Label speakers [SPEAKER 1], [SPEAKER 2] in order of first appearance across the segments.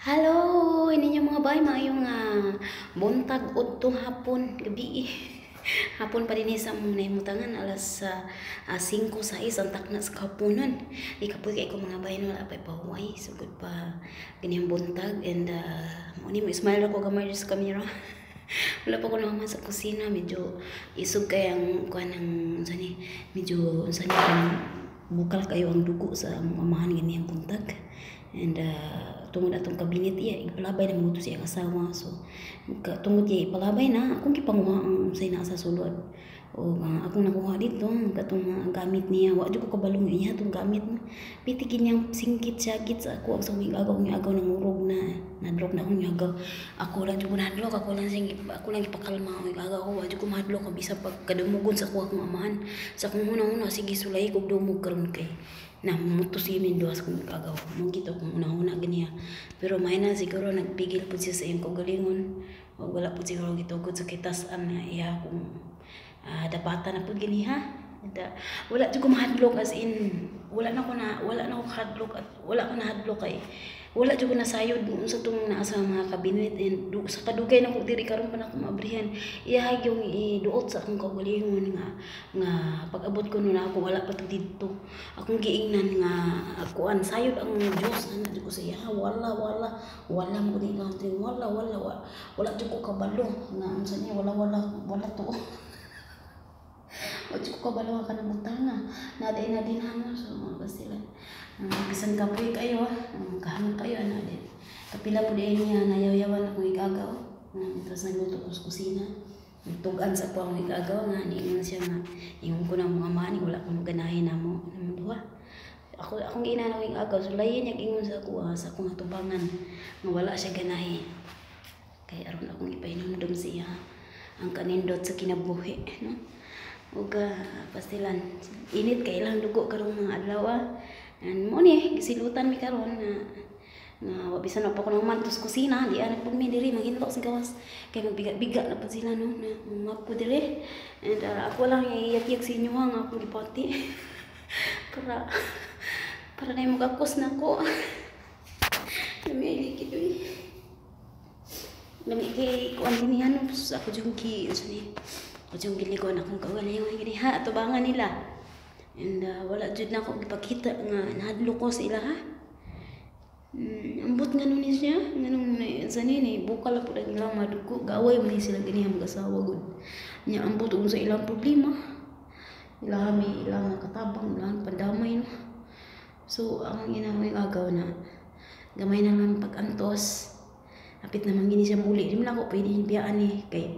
[SPEAKER 1] Hello, ini mga bay, maayong buntag udto, hapon, gabi. Hapon pa din sa among nahimutangan, alas 5 sa 6 ang takna sa kahaponan. Di kapoy kay ko, mga bay, no, wala pa pahuway. Sugod pa ganiyang buntag and mo ni mo smile ako gamay sa camera. Wala pa ko naman sa kusina, medyo isog kay ang kuan ng unsa ni, medyo unsa ni, kanang bukal kayo ang dugo sa among amahan ganiyang buntag. And tungod atong kabinet iya ipalabay na mo to siyang asawa, so tungod iya ipalabay na akong gipanguha ang unsay naa sa sulod o akong nakuha dito katong mga gamit niya. Wa jud ko kabalo nga iya tong gamit no. Piti ginyang singkit syagit sa ako sa akong agaw nga agaw nangurog na nadlok na akong agaw. Ako lang jud ko nahadlok, ako lang siyang ako lang gipakalma akong agaw ako. Wa jud ko mahadlok bisan pag kadumugon sa ako akong amahan. Sa akong huna-huna, sige, sulay kog dumog karon kay na muto si min duha sa kong agaw mo gito akong una-una ganiya. Pero may na siguro nagpigil pud siya sa iyang kaugalingon o wala pud siguro gitugod sa kitas-an nga iya kung dapatan na pud gini ha. And wala jud ko mahadlok, as in wala na ko hadlok at wala ko nahadlok kay wala jud ko nasayod kung unsa tong naa sa mga kabinet. And sa kadugay na ko diri, karon pa na ako maabrihan. Iya yung iduot sa akong kaugalingon nga pag-abot ko no na ako wala pa to didto, akong giingnan nga kuan sayod ang Dios ana jud ko sa iya. Wala, wala, wala mo ni lang, wala, wala, wala, wala jud ko kabalo nga unsa niya. Wala, wala, wala to. Wa jud ko kabalo ka na butanga na di na din ano. So mga bastila, bisan kapoy kayo, kahanap kayo ana din kapila pud niya nayaw-yawan akong igagaw. Tapos nagluto ko sa kusina, nagtugan sa ako ang igagaw nga niingon siya nga ingon ko na mga mani wala ko ganahin namo namo duha. Ako akong giinan akong igagaw, sulayin niya ingon sa ako sa akong atubangan nga wala siya ganahi kay aron akong ipahinumdom siya ang kanindot sa kinabuhi, no? Ug pastilan, init kay ilang dugo karong mga adlaw. And mo ni gisilutan mi karon nga nga wa bisan pa ko nang mantos kusina, di ana pud mi diri manghinlo sa gawas kay magbiga-biga na pud sila, no, na map ko diri. And ako lang iyakyag sa inyo nga akong gipati para na magakos na ko. Lami ay likid uy. Lami kay kuan dinhi ano ako jud ki unsa ni, ako jud giliguan akong kaugalingon gini ha atubangan nila. And wala jud na ako gipakita nga nahadlok ko sa ila ha. Ambot nga nun ni siya, nganong sa ni bukal pud ang ilang madugo, gaaway man ni sila gini mag-asawa gud. Nya ambot ug sa ilang problema. Ilaha may ilang katabang, ilang pandamay, no. So ang ginawang agaw na gamay na lang pag-antos. Hapit naman gini siya muli, di man ako pwede biyaan ni kay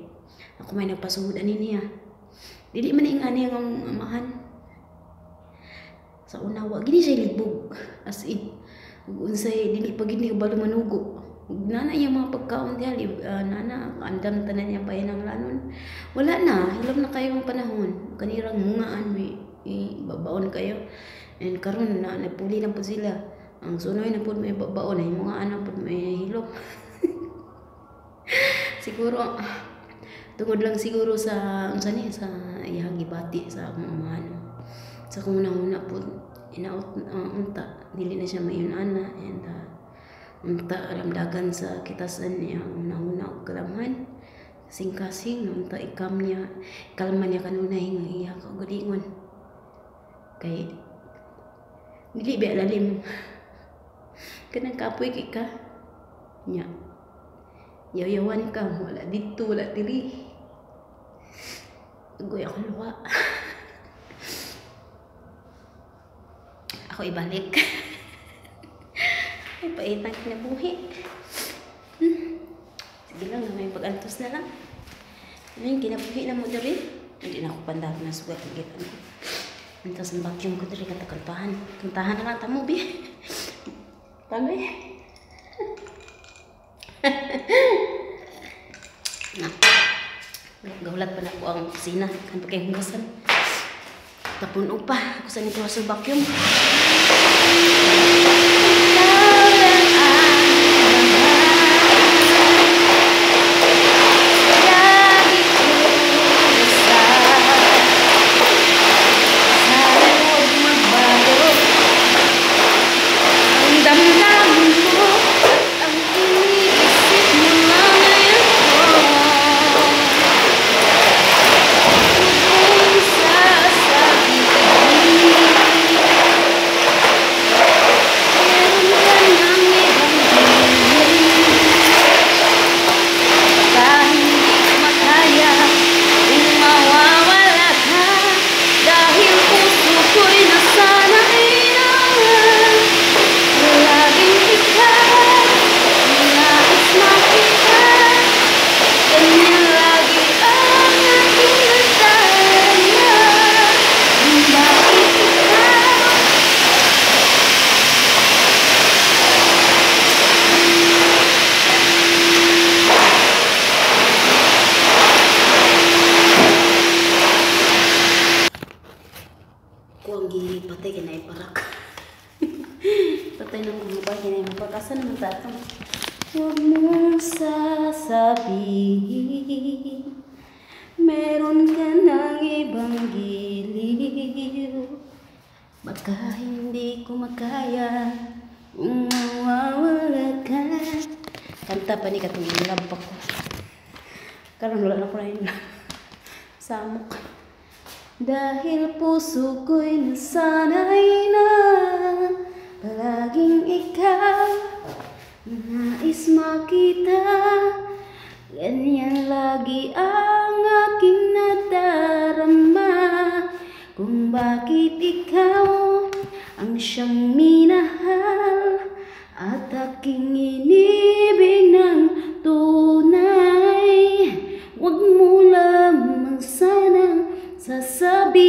[SPEAKER 1] ako may nagpasuhod ani niya. Dili man ing ani ang amahan. Sa una wa gini siya libog, as in ug unsay dili pa gid ni kabalo manugo. Ug nana iya mga pagkaon diha, nana andam tanan niya pahinanglanon. Wala na, hilom na kayo ang panahon. Kanirang mungaan may babaon kayo. And karon na nagpuli na pud sila. Ang sunoy na pud may babaon ay mungaan na pud may hilom. Siguro tungod lang siguro sa unsa ni sa iyang gibati sa akong amahan. Sa akong una-una pud inaot unta dili na siya mayon ana. And unta alamdagan sa kitasan niya una-una og kalamhan kasing-kasing unta ikam niya kalma niya kanunay nga iya kaugalingon kay dili ba lalim kanang kapoy kay ka nya yaw-yawan ka, wala dito, wala diri. Agoy akong luha. Ako ibalik. Ay, paitang kinabuhi. Sige lang, may pag-antos na lang. Ayun, kinabuhi na mo diri. Hindi na ako pandak na sugat. Gitan ko. Antos ang vacuum ko diri, katakantahan. Kantahan na lang tamo, bi. Tagay. Na. Gahulat pa na ako ang kusina. Kan pa kayong hugasan. Tapon og pa. Ako sa nito sa vacuum. Ang damdamin mo at ang Asa naman ta ito? Huwag mong sasabihin meron ka ng ibang giliw. Baka hindi ko makaya kung mawawala ka. Kanta pa ni katong love pa ko. Karon wala na ko na yun. Samok. Dahil puso ko'y nasanay na palaging ikaw nais makita. Ganyan lagi ang aking nadarama, kung bakit ikaw ang siyang minahal at aking inibig ng tunay. Huwag mo lamang sanang sasabihin,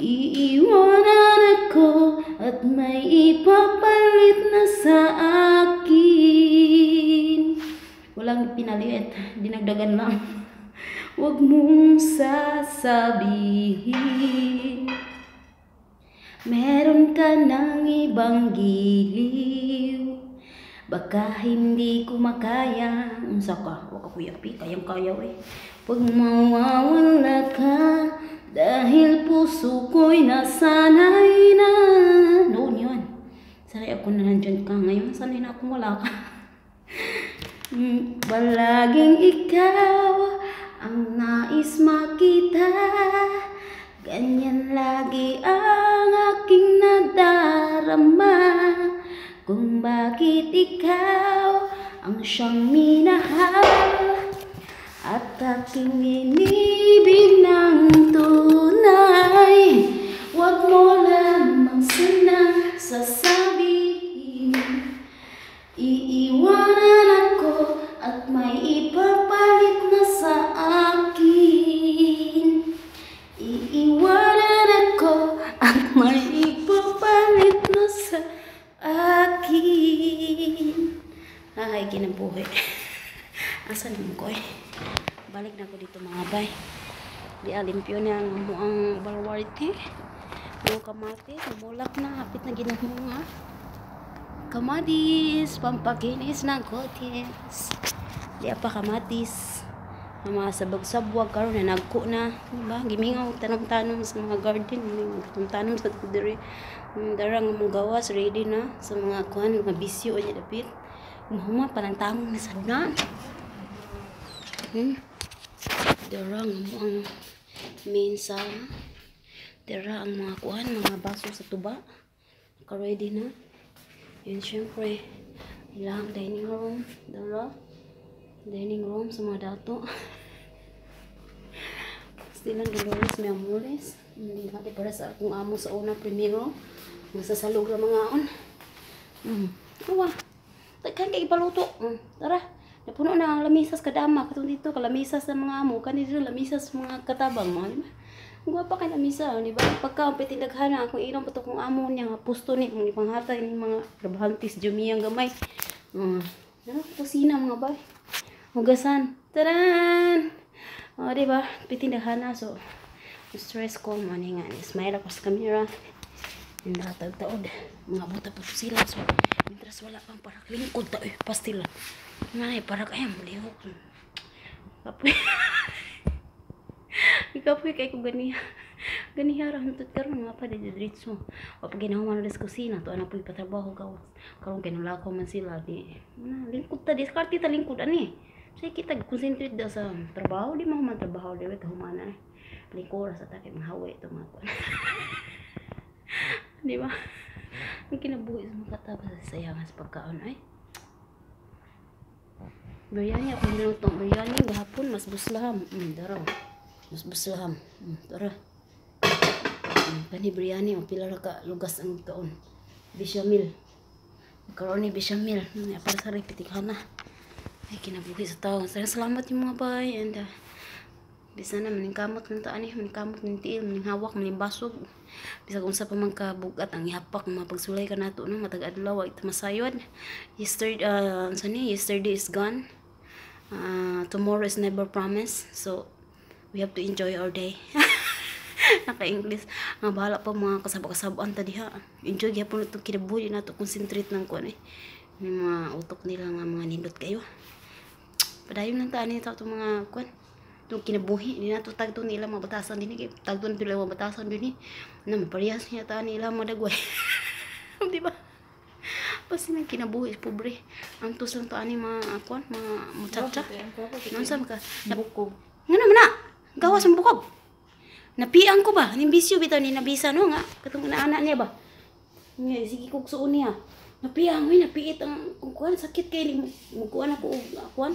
[SPEAKER 1] iiwanan ako at may ipapalit na sa akin. Walang pinalit, dinagdagan lang. Huwag mong sasabihin meron ka ng ibang giliw. Baka hindi ko makaya. Unsa ka? Huwag ka, Kuya P. Kayang-kaya eh. Pag mawawala ka, dahil puso ko'y nasanay na. Noon yun. Sanay ako na nandyan ka. Ngayon, sanay na akong wala ka. Palaging ikaw ang nais makita. Ganyan lagi ang aking nadarama, kung bakit ikaw ang siyang minahal at aking inibig ng tunay. Huwag mo lamang sanang sasabihin, iiwanan ako at may ipapalit na sa akin. Iiwanan ako at may ipapalit na sa akin. Ay, kinabuhi. Asa naman ko eh? Balik na ako dito, mga bay. Di alimpyo na ang ang baluarte. Mga kamatis, mulak na, hapit na ginamunga. Kamatis, pampakinis ng kotis. Di pa kamatis. Ang mga sabag-sabwag karon na nagko na, diba? Gimingaw tanom-tanom sa mga garden, mga tanom-tanom sa diri. Darang mga gawas ready na sa mga kuan, mga bisyo nya dapit. Muhuma palantangong na sad na. Dara ang main sala. Dara ang mga kuan, mga baso sa tuba. Naka-ready na. Yun, syempre, ilang dining room. Dara. Dining room sa mga dato. Silang Dolores Miamores. Hindi natin para sa akong amo sa una primero. Masasalog ra mga on. Awa. Tagkan kay ipaluto. Tara. Napuno na ang lamisas kadama katong dito kalamisa sa mga amo kani dito lamisa sa mga katabang mga, di ba? Ang gwapa kay lamisa, di ba? Pagka ang pitindaghan na akong ilong pato kong amo niya nga pusto ni ang ipanghatay ni mga trabahantis jumiyang gamay. Ano kusina, mga bay. Hugasan. Taran! O, di ba? Pitindaghan na so stress ko man nga smile ako sa camera. Hindi taod mga buta po sila, so mientras wala pang parak lingkod ta eh pastila nga eh parak ay malihok kapoy. Ikapoy kay ko ganiha ganiha ra hantod karon nga pa diretso o pag ginawa na sa kusina to ana po'y patrabaho gawas karon kay nulakaw man sila di na lingkod ta, diskarte ta lingkod ani. Say kita concentrate da sa trabaho, di man trabaho di ta humana eh lingkod sa ta kay mga ito mga kuan. Di ba? Ang kinabuhi sa mga kataba sa sayangan sa pagkaon ay. Biryani ako niluto. Biryani gahapon mas buslaham. Dara. Mas buslaham. Tara. Kani biryani o pila ra ka lugas ang kaon. Bishamil. Karon ni bishamil. Para sa repetikhana. Ay kinabuhi sa tao. Salamat yung mga bay and bisa na maning kamot ng taan eh, maning kamot ng tiil, maning hawak, maning basog. Bisag unsa pa man kabugat ang ihapak mga pagsulay ka nato no matag adlaw ito masayod. Yesterday unsa ni, yesterday is gone. Tomorrow is never promised. So we have to enjoy our day. Naka-English. Nga bahala pa mga kasaba-kasabaan ta diha. Enjoy gyapon itong kinabuhi nato, concentrate ng kuan eh. May mga utok nila nga mga nindot kayo. Padayon lang ta ani ta itong mga kuan. Itong kinabuhi di nato tagto nila mga batasan dinhi kay tagto nila mga batasan dinhi. Na maparehas niya ta nila mga dagway. Di ba? Basta nang kinabuhi pobre. Antos lang to ani mga kuan, mga muchacha. Unsa man ka?
[SPEAKER 2] Bukog.
[SPEAKER 1] Ngano man na? Gawas ang bukog. Napiang ko ba? Ning bisyo bitaw ni nabisa no nga katong inaana niya ba? Nga sige kog suon niya. Napiang, uy, napiit ang kuan, sakit kay ni mukuan ako og kuan.